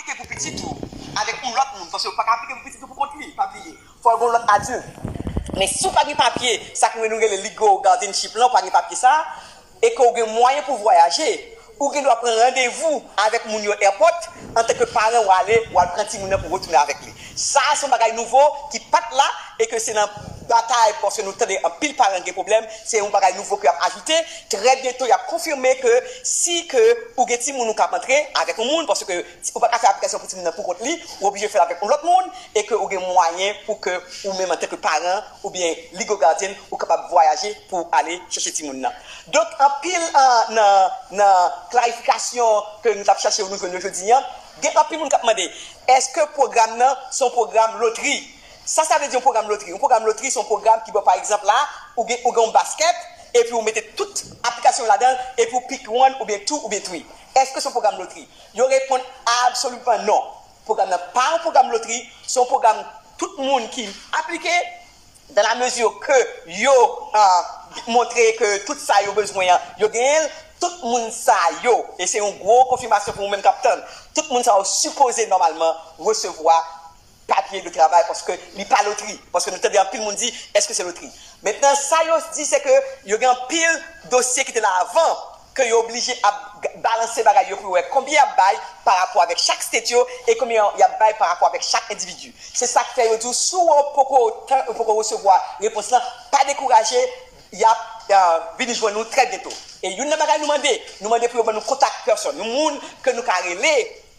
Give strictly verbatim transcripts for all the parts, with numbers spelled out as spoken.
aplike pou pitit ou avèk yon lòt moun, paske ou pa ka aplike pou pitit ou pou kont li, pa bliye. Fò gen yon lòt adilt. Men si w pa gen papye, sa ki nou rele legal guardianship lan, ou pa gen papye sa, e ke w gen mwayen pou vwayaje, ou gen dwa pran randevou avèk moun yo airport, antanke paran w ale, w al pran timoun nan pou w retounen avèk li. Sa a se yon bagay nouvo ki pa t la, e ke se nan batay, paske nou tande anpil paran gen pwoblèm, se yon bagay nouvo ke y ap ajoute. Trè byento, y ap konfime ke si ke ou gen timoun ou k ap antre avèk yon moun, paske ou pa ka fè aplikasyon pou timoun nan pou kont li, ou oblije fè l avèk yon lòt moun, e ke ou gen mwayen pou ke ou menm antanke paran oubyen legal guardian, ou kapab vwayaje pou ale chèche timoun nan. Donk, anpil, ah, nan, nan klarifikasyon ke nou t ap chache nou jwenn yo jodi a, gen anpil moun k ap mande, èske pwogram nan se yon pwogram lotri? Sa sa vle di yon pwogram lotri? Yon pwogram lotri se yon pwogram ki ba w, pa egzanp la, ou gen, ou gen yon baskèt, epi ou mete tout aplikasyon w ladan l, epi ou pick one oubyen two oubyen three. Èske se yon pwogram lotri? Yo reponn absoliman non. Pwogram nan pa yon pwogram lotri, se yon pwogram tout moun ki aplike, dans la mesure ke yo, ah, montre ke tout sa yo bezwen an, yo genyen l, tout moun sa yo, e se yon gwo konfimasyon pou ou menm k ap tann, tout moun sa yo sipoze nòmalman resevwa papye de travay, paske li pa lotri, paske nou tande anpil moun di, èske se lotri? Mentnan, sa yo di, se ke yo gen anpil dosye ki te la avan, ke yo oblije ap g-, balanse bagay yo pou yo wè konbyen y ap bay pa rapò avèk chak state yo e konbyen y ap bay pa rapò avèk chak endividi. Se sa k fè yo di w, si w poko tan, ou poko resevwa repons lan, pa dekouraje, y ap, ah, vini jwenn nou trè byento. E youn nan bagay nou mande, nou mande pou yo ban nou kontak pèsòn, yon moun ke nou ka rele,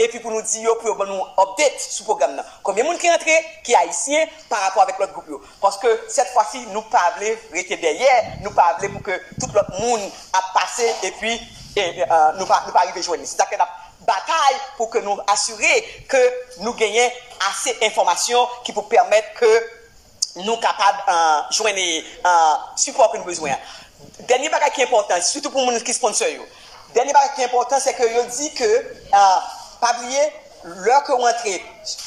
epi pou nou di yo, pou yo ban nou update sou pwogram nan. Konbyen moun ki rantre, ki ayisyen, pa rapò avèk lòt gwoup yo. Paske, sèt fwa si, nou pa vle rete dèyè, nou pa vle pou ke tout lòt moun ap pase, epi, e, e, ah, nou pa, nou pa rive jwenn li. Se sa k fè n ap batay pou ke nou asire ke nou genyen ase enfòmasyon ki pou pèmèt ke nou kapab, ah, jwenn, ah, sipò ke nou bezwen an. Dènye bagay ki enpòtan, sitou pou moun ki sponsor yo. Dènye bagay ki enpòtan, se ke yo di ke, ah, pa bliye, lè ke w antre,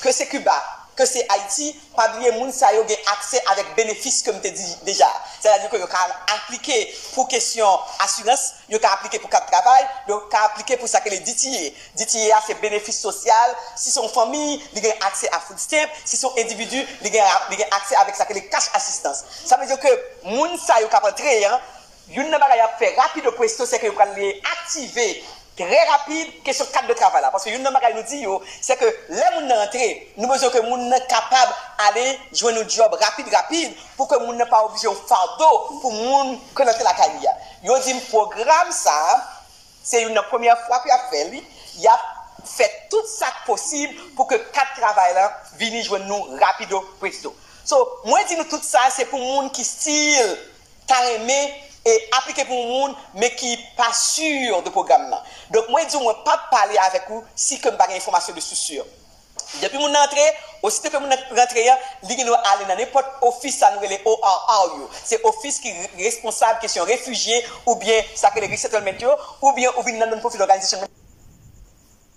ke se Kiba, ke se Ayiti, pa bliye moun sa yo gen aksè avèk benefis ke m te di deja. Sètadi ke yo ka aplike pou kesyon asirans, yo ka aplike pou kat travay, yo ka aplike pou sa ke le D T A. D T A a se benefis sosyal. Si se yon fanmi, li gen aksè a food stamp. Si se yon endividi, li gen, li gen aksè avèk sa ke le cash assistance. Sa vle di ke moun sa yo k ap antre an, youn nan bagay y ap fè rapido presto, se ke yo pral aktive trè rapid kesyon kad de travay la. Paske youn nan bagay nou di yo, se ke lè moun nan antre, nou bezwen ke moun nan kapab ale jwenn yon djòb rapid, rapid, pou ke moun nan pa oblije yon fado pou moun ke l antre lakay li a. Yo di m pwogram sa a, se youn nan premyè fwa pou y ap fè li, y ap fè tout sa k posib pou ke kad travay la vini jwenn nou rapido presto. So, mwen di nou tout sa, se pou moun ki still ta renmen e aplike pou yon moun, men ki pa si de pwogram nan. Donk, mwen di w, mwen p ap pale avèk ou si ke m pa gen enfòmasyon de sous si. Depi moun nan antre, osito ke moun nan rantre an, li gen dwa ale nan nenpòt ofis sa nou rele O R R yo. Se ofis ki re-, responsab kesyon refijye oubyen sa ke le resettlement yo, oubyen ou vin nan non-profit organization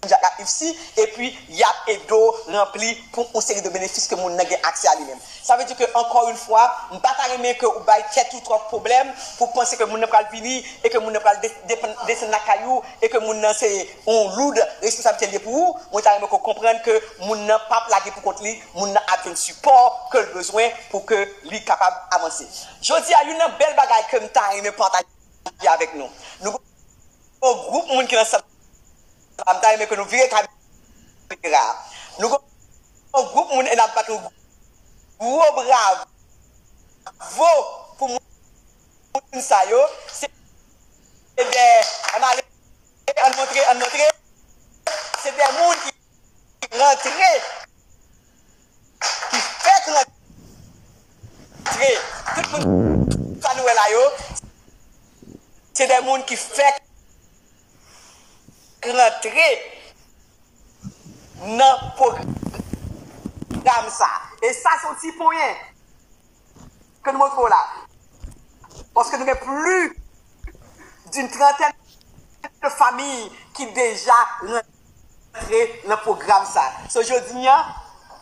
Jack ak I F C, epi y ap ede w ranpli pou yon seri de benefis ke moun nan gen aksè a li menm. Sa vle di ke, ankò yon fwa, m pa ta renmen ke ou bay tèt ou twòp pwoblèm pou panse ke moun nan pral vini e ke moun nan pral de-, depann, desann lakay ou e ke moun nan se yon loud responsablite li ye pou ou. Mwen ta renmen ke w konprann ke moun nan p ap lage pou kont li, moun nan ap jwenn sipò ke l bezwen pou ke li kapab avanse. Jodi a, youn nan bèl bagay ke m ta renmen pataje avèk nou. Nou yon gwoup moun ki nan sal la, m ta renmen ke nou vire kamera. Nou gon gwoup moun e n ap bat yon gwo bravo pou moun sa yo. Se de, ann ale, ann montre, ann montre. Se de moun ki rantre, ki fèk rantre. Tout moun sa nou wè la yo, se de moun ki fèk rantre nan pwogram sa. E sa se yon ti ponyen ke nou montre w la. Paske nou gen plis d'une trentaine de familles ki deja rantre nan pwogram sa. So, jodi a,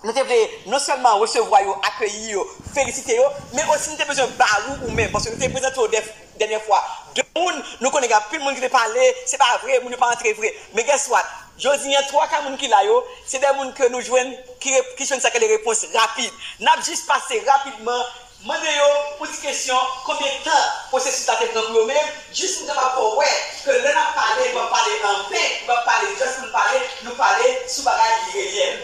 nou te vle non sèlman resevwa yo, akeyi yo, felisite yo, men osi nou te bezwen ba ou, ou menm, paske nou te prezante w dè-, dènye fwa de moun, nou konnen gen anpil moun ki te pale, se pa vre, moun yo pa rantre vre. Men guess what? Jodi a, twa ka moun ki la yo, se de moun ke nou jwenn, ki, re- ki jwenn sa k rele repons rapid. N ap jis pase rapidman, mande yo pou ti kesyon, konbyen tan pwosesis la te pran pou yo menm, jis pou n kapab fè w wè ke lè n ap pale, nou p ap pale an pen, nou p ap pale just pou n pale, nou pale sou bagay ki reyèl.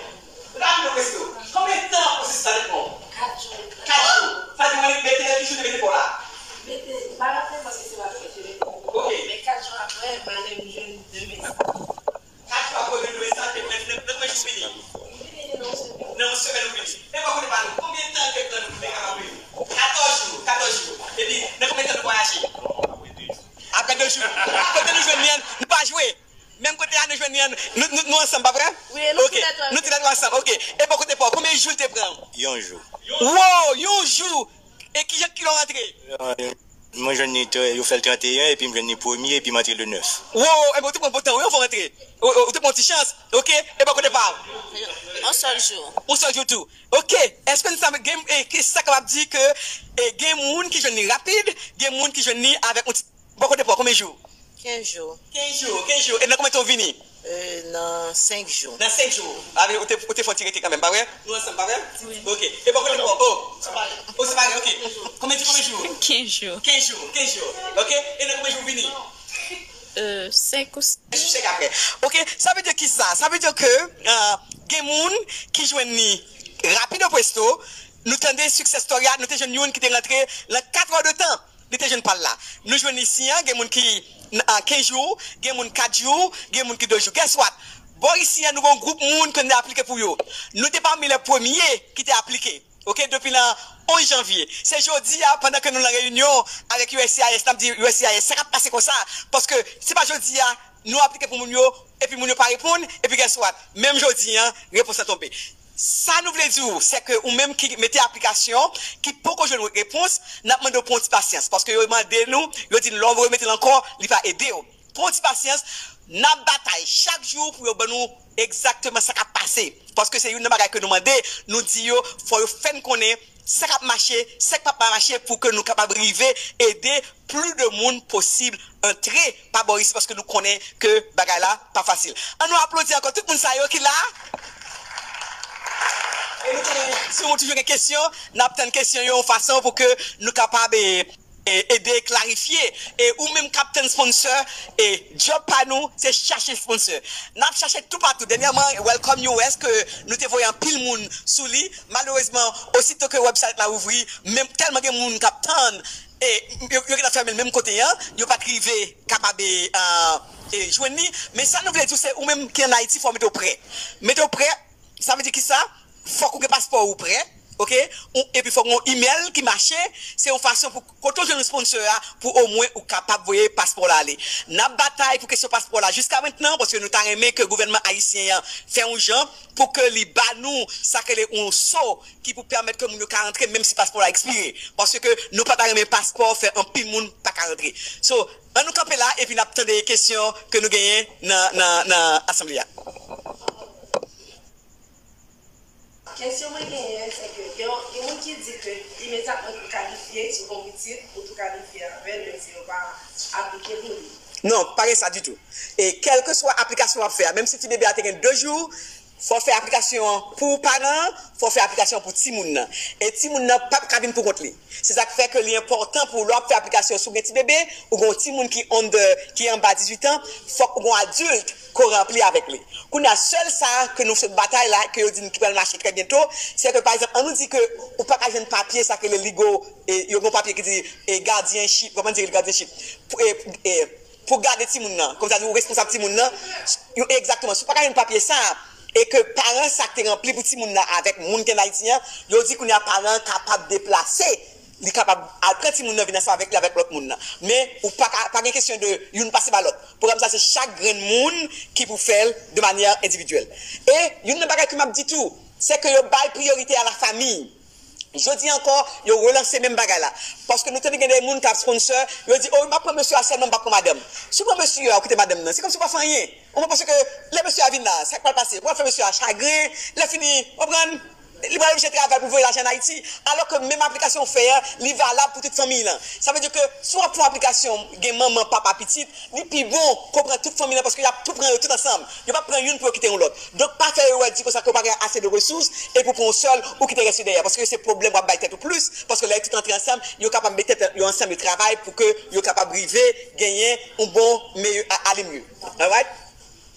Rapido presto, konbyen tan pwosesis la te pran w? Kat jou. Kat jou. Sa vle di mwen mete ki jou te mete pa w la? Mete, m pa raple paske se pa mwen ki te mete. Ok. Men kat jou apre, m ale m jwenn de mesaj. Kat jou apre, w jwenn de mesaj, te mete nan, nan kwen jou vini? M vini nan yon semèn. Nan yon semèn ou vini. E pa kote pa nou, konbyen tan te pran nou pou te kapab vini? Katòz jou, katòz jou. Epi, nan konbyen tan nou vwayaje? Apre de jou. Kote nou jwenn li an, nou pa jwe. Menm kote a nou jwenn li an, nou, nou, nou ansanm, pa vre? Wi, e nou Ok. Tou lè twa Nou tou lè twa ansanm, ok. E bò kote pa w, konbyen jou l te pran w? Yon jou. Wow, yon jou! E kijan, kilè w rantre? Mwen jwenn li, te- yo fè l trannteyen, epi m jwenn li premye, epi m antre le nèf. Wow, e ben, ou te pran bon tan, wi, anvan w antre. Ou, ou, ou te pran yon ti chans, ok? E bò kote pa w? Yon sèl jou. Yon sèl jou tou. Ok, èske nou sa gen, e, ki sa kapab di ke, e, gen moun ki jwenn li rapid, gen moun ki jwenn li avèk yon ti Bò kote pa w, konbyen jou? Kenz jou. Kenz jou, kenz jou. E nan konbyen tan w vini? E, nan senk jou. Nan senk jou. A, men ou te, ou te fè yon ti rete kanmenm, pa vre? Nou ansanm, pa vre? Wi. Ok. E bò kote pa w? Oh, separe. Oh, separe, ok. Konbyen jou, konbyen jou? Kenz jou. Kenz jou, kenz jou. Ok. E nan konbyen jou w vini? E, senk ou Jou sèk apre. Ok, sa vle di ki sa? Sa vle di ke, e, gen moun ki jwenn li rapido presto. Nou tande success story a, nou te jwenn youn ki te rantre lan kat è de tan. Li te jwenn pa l la. Nou jwenn isi an, gen moun ki, a, kenz jou, gen moun kat jou, gen moun ki de jou. Guess what? Bò isi an, nou gen yon gwoup moun ke nou te aplike pou yo. Nou te pami lè premye ki te aplike. Ok, depi lan onz janvye. Se jodi a, pandan ke nou lan reyinyon avèk U S C I S, n ap di U S C I S, sa k ap pase konsa? Paske se pa jodi a, nou aplike pou moun yo, epi moun yo pa reponn, epi guess what? Menm jodi an, repons lan tonbe. Sa nou vle di w, se ke ou menm ki mete aplikasyon, ki poko jwenn repons, n ap mande w pran yon ti pasyans. Paske yo mande nou, yo di n lè w remete l ankò, li pa ede w. Pran yon ti pasyans, n ap batay chak jou pou yo ban nou egzakteman sa k ap pase. Paske se youn nan bagay ke nou mande, nou di yo, fò yo fè n konnen sa k ap mache, sa k p ap mache pou ke nou kapab rive ede plis de moun posib antre pa bò isi, paske nou konnen ke bagay la pa fasil. Ann nou aplodi ankò tout moun sa yo ki la. E nou konnen, si moun toujou gen kesyon, n ap tann kesyon yo yon fason pou ke nou kapab, e, e, ede klarifye. E ou menm k ap tann sponsor, e djòb pa nou, se chache sponsor. N ap chache toupatou. Dènyèman, Welcome U S ke nou te voye anpil moun sou li. Malerezman, osito ke website la ouvri, menm tèlman gen moun k ap tann, e yo, yo gentan fèmen l menm kote an, yo pa t rive kapab, e, e, jwenn li. Men sa nou vle di w, se ou menm ki ann Ayiti, fò w mete w prè. Mete w prè, sa vle di ki sa? Fòk ou gen paspò ou prè, ok? Ou, epi fòk ou gen yon email ki mache, se yon fason pou kote w jwenn sponsor a, pou omwen ou kapab voye paspò w la ale. N ap batay pou kesyon paspò w la jiska mentnan, paske nou ta renmen ke gouvènman ayisyen an fè yon jan pou ke li ba nou sa k rele yon so ki pou pèmèt ke moun yo ka rantre menm si paspò w la ekspire. Paske nou pa ta renmen paspò fè anpil moun pa ka rantre. So, ann nou kanpe la epi n ap tande kesyon ke nou genyen nan, nan, nan asanble a. Kesyon mwen genyen, se ke gen, gen moun ki di ke imedyatman ke w kalifye, si w gen yon pitit, ou tou kalifye avè l, menm si yo pa aplike pou li. Non, pa gen sa ditou. E kèlkeswa aplikasyon w ap fè a, menm si ti bebe a te gen de jou, fò w fè aplikasyon an pou paran an, fò w fè aplikasyon an pou timoun nan. E timoun nan p ap ka vin pou kont li. Se sa k fè ke li enpòtan pou lè w ap fè aplikasyon, si w gen ti bebe, ou gen yon timoun ki under, ki anba dizuit an, fòk ou gen yon adilt ke w ranpli avèk li. Kounye a, sèl sa ke nou sot batay la, ke yo di n ki pral mache trè byento, se ke, pa egzanp, ann nou di ke ou pa ka jwenn papye, sa k rele legal, e, yo gen yon papye ki di, e, guardianship, kòman di guardianship? Pou, e, e, pou gade timoun nan, kòmsa ou responsab timoun nan, yo, egzakteman, si w pa ka jwenn papye sa, e ke paran sa k te ranpli pou timoun nan avèk moun ki ann Ayiti an, yo di kounye a paran an kapab deplase, li kapab al pran timoun nan vin ansanm avèk li avèk lòt moun nan. Men ou pa ka, pa gen kesyon de youn pase ba lòt. Pwogram sa se chak grenn moun ki pou fè l de manyè endividyèl. E youn nan bagay ke m ap di tou, se ke yo bay priyorite a la famiy. Jodi a ankò, yo relanse menm bagay la. Paske nou tande gen de moun k ap sponsor, yo di, o, m ap pran mesye a sèlman, m p ap pran madanm. Si w pran mesye a, ou kite madanm nan, se kòmsi w pa fè anyen. Ou konprann? Paske lè mesye a vin la, sa k pral pase? Ou pral fè mesye a chagren, lè fini, w konprann? Li pral oblije travay pou voye lajan an Ayiti, alò ke menm aplikasyon w fè a, li valab pou tout fanmiy lan. Sa vle di ke si w ap fè yon aplikasyon, gen manman, papa, pitit, li pi bon ke w pran tout fanmiy lan paske y ap tou pran yo tout ansanm. Yo p ap pran youn pou yo kite yon lòt. Donk, pa fè erè di konsa ke w pa gen ase de resous epi w pran yon sèl, ou kite rès yo dèyè. Paske se pwoblèm w ap bay tèt ou plis, paske lè yo tout antre ansanm, yo kapab met tèt yo ansanm, yo travay pou ke yo kapab rive genyen yon bon, meyè, a- ale mye. Alright?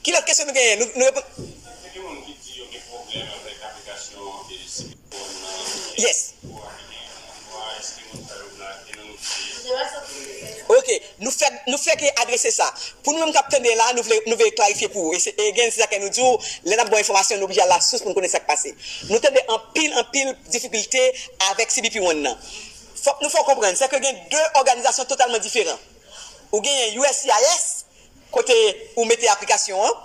Ki lòt kesyon nou genyen? Nou, nou reponn. Gen moun ki di yo gen pwoblèm avèk aplikasyon, e, C B P One nan. Yes. Pou aplike yon anplwa, èske moun sa yo blake nan nouvo? Ok, nou fèk, nou fèk adrese sa. Pou nou menm k ap tande la, nou vle, nou vle klarifye pou ou. E se, e gen, se sa ke nou di w, lè n ap ba w enfòmasyon, nou oblije al lasous pou n konnen sa k pase. Nou tande anpil, anpil difikilte avèk C B P One nan. Fòk nou fè w konprann, se ke gen de òganizasyon totalman diferan. Ou genyen U S C I S, kote ou mete aplikasyon an,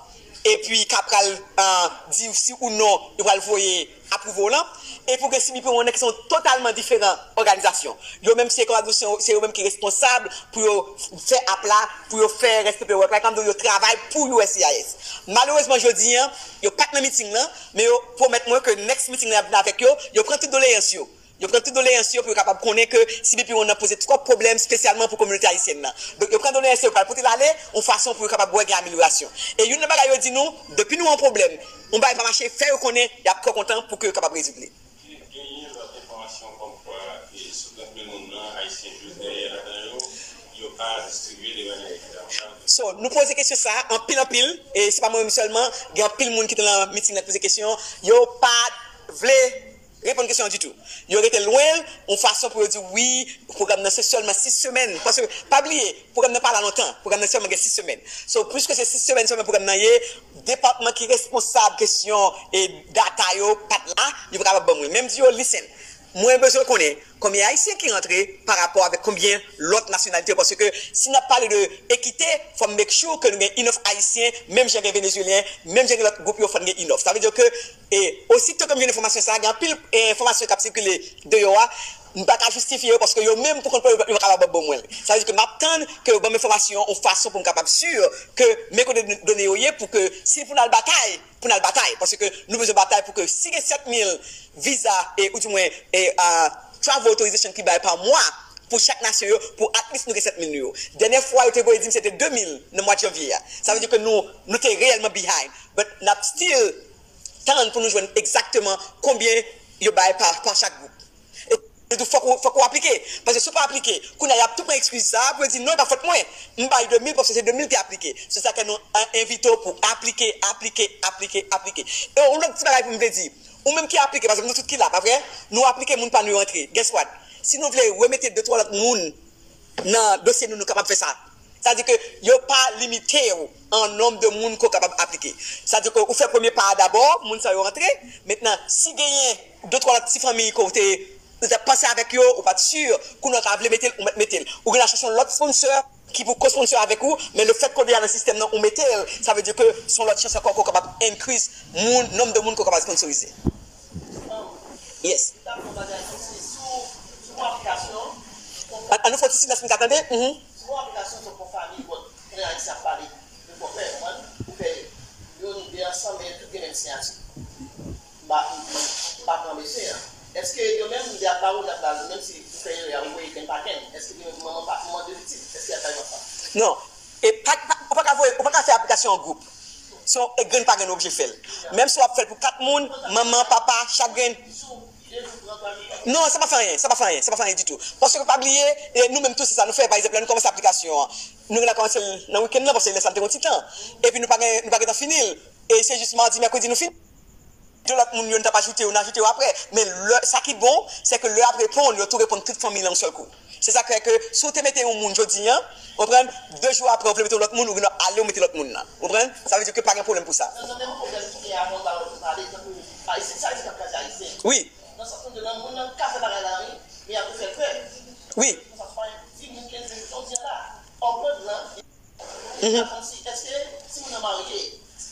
epi k ap pral, ah, di w si ou non, yo pral voye apwouve w lan, epi ou gen C B P One nan ki se yon totalman diferan òganizasyon. Yo menm se kòm se yo menm ki responsab pou yo fè app la, pou yo fè rès paperwork la, kòm yo travay pou U S C I S. Malerezman, jodi an, yo pa t nan miting lan, men yo pwomèt mwen ke next miting lan y ap vin avèk yo, yo pran tout doleyans yo. Yo pran tout doleyans yo pou yo kapab konnen ke C B P One nan poze twòp pwoblèm espesyalman pou kominote ayisyèn nan. Donk, yo pran doleyans yo, yo pral pote l ale, yon fason pou yo kapab wè gen amelyorasyon. E youn nan bagay yo di nou, depi nou an pwoblèm, yon bagay pa mache, fè yo konnen, y ap twò kontan pou ke yo kapab rezoud li. Genyen lòt enfòmasyon kòmkwa, e, sou trant mil moun nan, ayisyen jis dèyè ladan yo, yo pa distribye de manyè ekitab. So, nou poze kesyon sa a anpil, anpil, e se pa mwen menm sèlman, gen anpil moun ki te nan miting lan ki poze kesyon, yo pa vle reponn kesyon an ditou. Yo rete lwen l, yon fason pou yo di wi, pwogram nan se sèlman sis semèn. Paske, pa bliye, pwogram nan pa la lontan. Pwogram nan sèlman gen sis semèn. So, piske se sis semèn sèlman pwogram nan ye, depatman ki responsab kesyon e data yo pa t la, yo pa kapab ban mwen. Men m di yo, listen, mwen bezwen konnen konbyen ayisyen ki rantre pa rapò avèk konbyen lòt nasyonalite yo. Paske si n ap pale de ekite, fò m make sure ke nou gen enough ayisyen, menm jan gen venezuelyen, menm jan gen lòt gwoup yo, fò n gen enough. Sa vle di ke, e, osito ke m jwenn enfòmasyon sa a, gen anpil, e, enfòmasyon k ap sikile deyò a, m pa ka jistifye yo paske yo menm pou kont yo, yo pa kapab ban mwen l. Sa vle di ke m ap tann ke yo ban m enfòmasyon yon fason pou m kapab si ke men kote done yo ye pou ke si pou n al batay, pou n al batay. Paske nou bezwen batay pou ke si gen sèt mil viza, e, ou di mwen, e, a, travel authorization ki bay pa mwa pou chak nasyon yo, pou at least nou gen sèt mil nou yo. Dènyè fwa, yo te voye di m se te de mil nan mwa janvye a. Sa vle di ke nou, nou te reyèlman behind. But n ap still tann pou nou jwenn egzakteman konbyen yo bay pa, pa chak gwoup. E nou di w fòk ou, fòk ou aplike. Paske si w pa aplike, kounye a y ap tou pran ekskiz sa a pou yo di non, e pa fòt mwen. M bay de mil paske se de mil ki aplike. Se sa fè nou, a, envite w pou aplike, aplike, aplike, aplike. E yon lòt ti bagay pou m vle di. Ou menm ki aplike, paske nou tout ki la, pa vre? Nou aplike, moun pa nou yo antre. Guess what? Si nou vle remete de twa lòt moun nan dosye nou, nou kapab fè sa. Sa di ke yo pa limite w an nonb de moun ke w kapab aplike. Sa di ke ou fè premye pa a dabò, moun sa yo rantre. Mentnan, si genyen de twa lòt ti fanmi ke w te, ou te panse avèk yo, ou pa t si, kounye a w ta vle mete l, ou mèt mete l. Ou gen la chèche yon lòt sponsor ki pou ko-sponsor avèk ou, men lefètke w deja nan sistèm nan, ou mete l, sa vle di ke se yon lòt chans ankò ke w kapab increase moun, nonb de moun ke w kapab sponsorize. Yes. An, an nou fè yon ti silans pou n ka tande. Mhm. Sou aplikasyon, se pou fanmi, bon, kounye a, ayisyen ap pale de fòfè, konprann? Ou fè youn, de ansanm, men tout gen menm siyati. M pa, m, m, m pa pran mesye a. Èske yo menm, lè y ap ba ou, y ap ba ou, menm si ou fè erè a, ou voye kenn pa kenn, èske gen manman pa, manman de pitit, èske y ap bay manman? Non. E pa, pa, ou pa ka voye, ou pa ka fè aplikasyon an gwoup. Se yon, e grenn pa grenn ou oblije fè l. Menm si w ap fè l pou kat moun, manman, papa, chak grenn. Non, sa pa fè anyen, sa pa fè anyen, sa pa fè anyen ditou. Paske pa bliye, e nou menm tou se sa nou fè. Pa egzanp, lè nou kòmanse aplikasyon an, nou genlè kòmanse l nan wikenn nan, paske lè sa n te gen yon ti tan. Epi nou pa gen, nou pa gentan fini l. E se jis madi, mèkredi nou fini. De lòt moun yo, nou t ap ajoute yo, n ajoute yo apre. Men lè, sa ki bon, se ke lè y ap reponn, yo tou reponn tout fanmi lan yon sèl kou. Se sa k fè ke si w te mete yon moun jodi an, ou konprann, de jou apre, ou vle mete yon lòt moun, ou gen dwa ale, ou mete lòt moun nan. Ou konprann? Sa vle di ke pa gen pwoblèm pou sa. Nan, nan menm pwoblèm ki gen avan, ba lòt pale, tankou Ayisyen, sa Ayisyen k ap kraze Ayisyen. Wi. Nan sans kote nan moun nan ka fè bagay la, wi, men y ap fè l pè. Wi. Nan sans pa di moun kenz jou jodi a la. Òg mòd lan, mhm, pa konn si, èske si moun nan marye,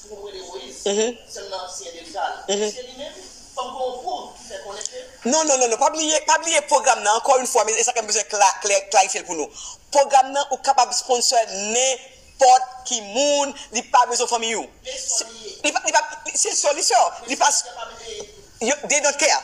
pou m rele Moyiz, mhm, sè m nan siyen delikat, mhm, èske li menm, fò m gen yon pwouv ki fè konnen ke... Non, non, non, non, pa bliye, pa bliye pwogram nan, ankò yon fwa, men e sa ke m bezwen kla-, klè-, klarifye l pou nou. Pwogram nan, ou kapab sponsor nenpòt ki moun, li pa bezwen fanmi ou. Men sò li ye. Li pa, li pa, se sò li, sò. Li pa... Men sò li pa mete Yo, they don't care.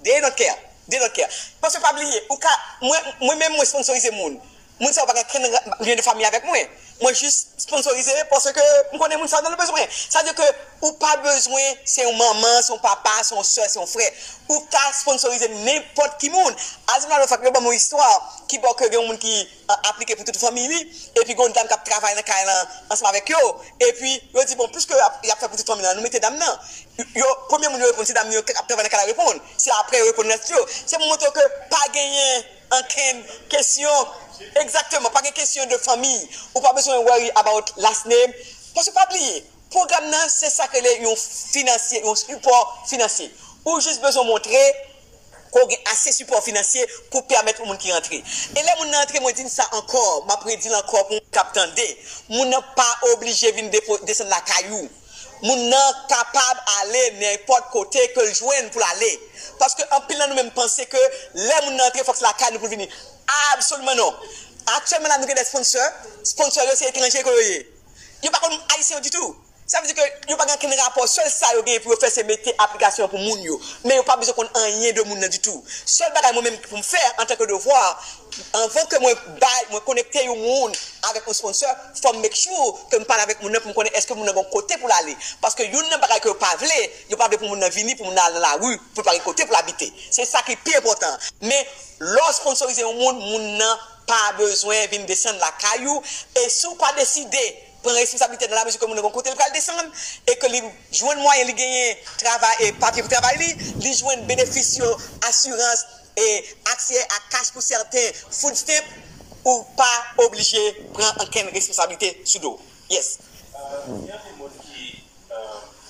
They don't care. They don't care. Paske pa bliye, ou ka, mwen, mwen menm mwen sponsorize moun. Moun sa yo pa gen kenn ra- lyen de fanmi avèk mwen. Mwen jis sponsorize paske m konnen moun sa yo nan bezwen. Sa vle di ke ou pa bezwen se yon manman, se yon papa, se yon sè, se yon frè. Ou ka sponsorize nenpòt ki moun. Azim la lòt fwa yo ban m yon istwa ki bò ke gen yon moun ki a- aplike pou tout fanmi li, epi gen yon dam k ap travay nan kay lan ansanm avèk yo, epi yo di bon, piske y ap, y ap fè pou tout fanmi lan, nou mete dam nan. Yo, premye moun yo reponn se dam yo k ap travay nan kay la reponn. Se apre yo reponn rès yo. Se pou montre w ke pa genyen ankenn kesyon. Egzakteman, pa gen kesyon de fanmi. Ou pa bezwen worry about last name. Paske pa bliye, pwogram nan se sa k rele yon finansye, yon sipò finansye. Ou jis bezwen montre ke w gen ase sipò finansye pou pèmèt yon moun ki rantre. E lè moun nan rantre, mwen di n sa ankò, m ap redi l ankò pou moun k ap tande. Moun nan pa oblije vin depo- desann lakay ou. Moun nan kapab ale nenpòt kote ke l jwenn pou l ale. Paske anpil nan nou menm panse ke lè moun nan antre, fòk se lakay nou pou l vini. Absoliman non. Aktyèlman la, nou gen de sponsor. Sponsor yo, se etranje ke yo ye. Yo pa konn Ayisyen yo ditou. Sa vle di ke yo pa gen okenn rapò. Sèl sa yo genyen pou yo fè, se mete aplikasyon an pou moun yo. Men yo pa bezwen konn anyen de moun nan ditou. Sèl bagay mwen menm pou m fè antanke devwa, anvan ke mwen bay, mwen konekte yon moun avèk yon sponsor, fò m make sure ke m pale avèk moun nan pou m konnen èske moun nan gen yon kote pou l ale. Paske youn nan bagay ke yo pa vle, yo pa vle pou moun nan vini, pou moun nan al nan lari, pou l pa gen kote pou l abite. Se sa ki pi enpòtan. Men, lè w sponsorize yon moun, moun nan pa bezwen vin desann lakay ou. E si w pa deside pran responsablite nan lamezi ke moun nan gen yon kote l pral desann, e ke li jwenn mwayen, li genyen travay e papye pou travay li, li jwenn benefis yo, asirans, e aksè a kach pou sèten, food stamp, ou pa oblije pran ankenn responsablite sou do w. Yes. Gen anpil moun ki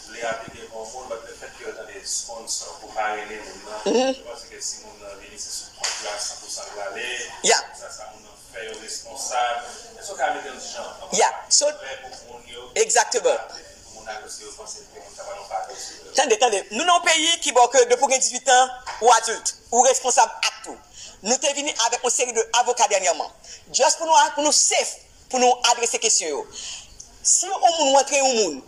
vle aplike pou yon moun, but le fait que yo tande sponsor pou pa rele moun nan, yo panse ke si moun nan vini, se sou kont la san pou san l prale. Yeah. Sa, sa moun nan fè yo responsab. Èske w ka mete yon ti jan an Yeah. So, klè pou moun yo? Exactement. Pou moun nan, paske yo panse ke moun sa pa nan pa posib. Tande, tande. Nou nan yon peyi ki bò ke depi w gen dizuit an, ou adilt, ou responsab ak tou. Nou te vini avèk yon seri de avoka dènyèman. Just pou nou, pou nou safe, pou nou adrese kesyon yo. Si yon moun rantre yon moun,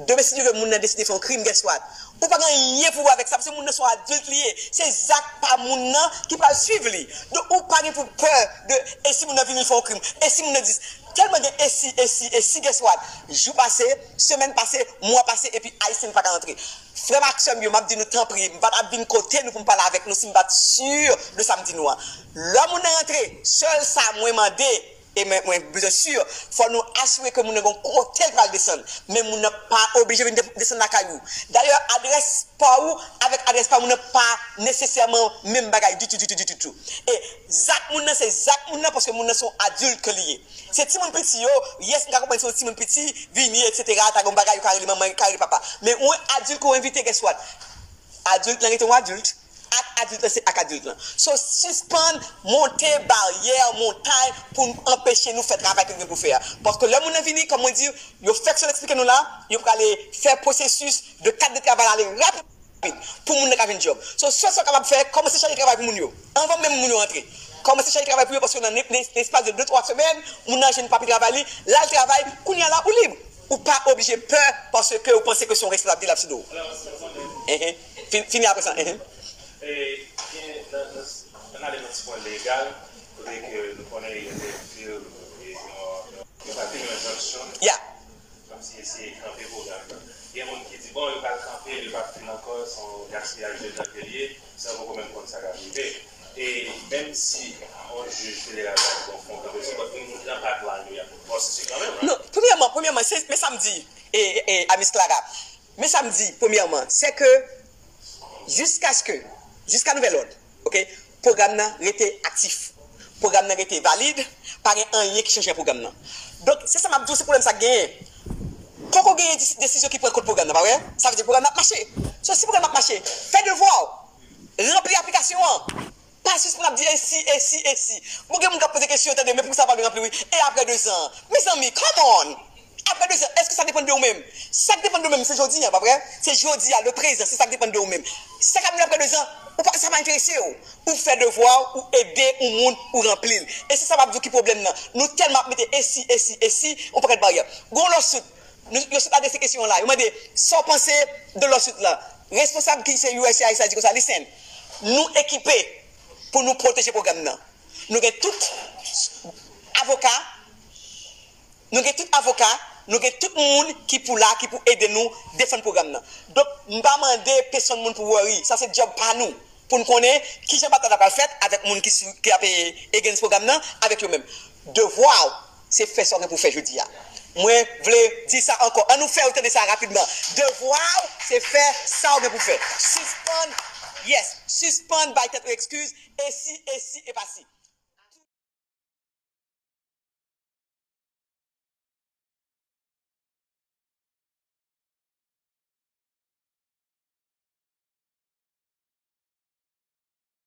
demen si Dye vle moun nan deside fè yon krim, guess what? Ou pa gen anyen pou wè avèk sa, paske moun nan se yon adilt li ye. Se zak pa moun nan ki pral swiv li. Donk, ou pa gen pou pè de, e si moun nan vini fè yon krim? E si moun nan di, tèlman gen e si, e si, e si, guess what? Jou pase, semèn pase, mwa pase, epi Ayisyen pa ka rantre. Frè m ak sè m yo, m ap di nou tanpri, m pa t ap vin kote nou pou m pale avèk nou si m pa t si de sa m di nou an. Lè moun nan rantre, sèl sa mwen mande, e mwen, mwen bezwen si, fò nou asire ke moun nan gen yon kote l pral desann. Men moun nan pa oblije vin de- desann lakay ou. Dayè, adrès pa ou avèk adrès pa moun nan pa nesesèman menm bagay ditou, ditou, ditou, ditou. E zak moun nan, se zak moun nan, paske moun nan se yon adilt ke li ye. Se timoun piti yo, yes, m ka konprann se yon timoun piti, vini, etsetera, ta gen yon bagay, yo ka rele manman, yo ka rele papa. Men yon adilt ke w envite, guess what? Adilt lan rete yon adilt. Ak adilt lan, se ak adilt lan. So, sispann monte baryè, montay pou n anpeche nou fè travay ke nou gen pou fè a. Paske lè moun nan vini, kòm mwen di, yo fèk sot eksplike nou la, yo prale fè pwosesis de kat de travay la ale rapid pou moun nan ka jwenn djòb. So, sèl sa w kapab fè, kòmanse chache travay pou moun yo. Anvan menm moun yo rantre. Kòmanse chache travay pou yo, paske nan ne- ne- nespas de de twa semèn, moun nan jwenn papye travay li, l al travay, kounye a la, ou lib. Ou pa oblije pè paske ou panse ke se yon responsablite l ap sou do w. Enhen. Fin- Fini apre sa. Enhen. E, gen, nan, nan, ann ale nan ti pwen legal, kote ke nou konnen yo te fil yon, yon, yon, yo pa fil yon enjanksyon. Ya. Kòmsi eseye kanpe pwogram nan. Gen moun ki di, bon, yo pral kanpe, yo pa fil ankò, se yon gaspiyaj de tan ke l ye, san poko menm konn sa k ap rive. E menm si yon jij federal ta di, bon, fè yon kanpe sou, but moun nan pa dwa al Nouyòk. Bon, se kanmenm, right? Non, premyèman, premyèman, se, men sa m di, e, e, e, a Miss Clara, men sa m di, premyèman, se ke jiskaske, jiska nouvèl òd, oke, pwogram nan rete aktif. Pwogram nan rete valid, pa gen anyen ki chanje nan pwogram nan. Donk, se sa m ap di w, se pwoblèm sa k genyen. Poko genyen desi- desizyon ki pran kont pwogram nan, pa vre? Sa vle di pwogram nan ap mache. So, si pwogram nan ap mache, fè devwa w. Ranpli aplikasyon an. Pa sispann ap di e si, e si, e si. Bon, gen moun k ap poze kesyon, tande, men poukisa w pa vle ranpli, wi? E apre dezan? Mezanmi, come on! Apre dezan, èske sa depann de ou menm? Sa k depann de ou menm, se jodi a, pa vre? Se jodi a, le prezan, se sa k depann de ou menm. Sa k ap vin apre dezan, ou pa, sa pa enterese w. Ou fè devwa w, ou ede yon moun, ou ranpli l. E se sa m ap di w ki pwoblèm nan. Nou tèlman ap mete e si, e si, e si, yon pakèt baryè. Gon lòswit, nou, yo sot adrese kesyon an la. Yo mande, sa w panse de lòswit la? Responsab ki se U S C I S la di konsa, listen, nou ekipe pou nou pwoteje pwogram nan. Nou gen tout avoka, nou gen tout avoka, nou gen tout moun ki pou la, ki pou ede nou defann pwogram nan. Donk, m pa mande pèsonn moun pou worry, sa se djòb pa nou. Pou n konnen kijan batay la pral fèt avèk moun ki sou, ki ap, eh, against pwogram nan, avèk yo menm. Devwa w, se fè sa w gen pou fè jodi a. Mwen vle di sa ankò. An nou fè yo tande sa rapidman. Devwa w, se fè sa w gen pou fè. Sispann, yes, sispann bay tèt ou ekskiz, e si, e si, e pa si.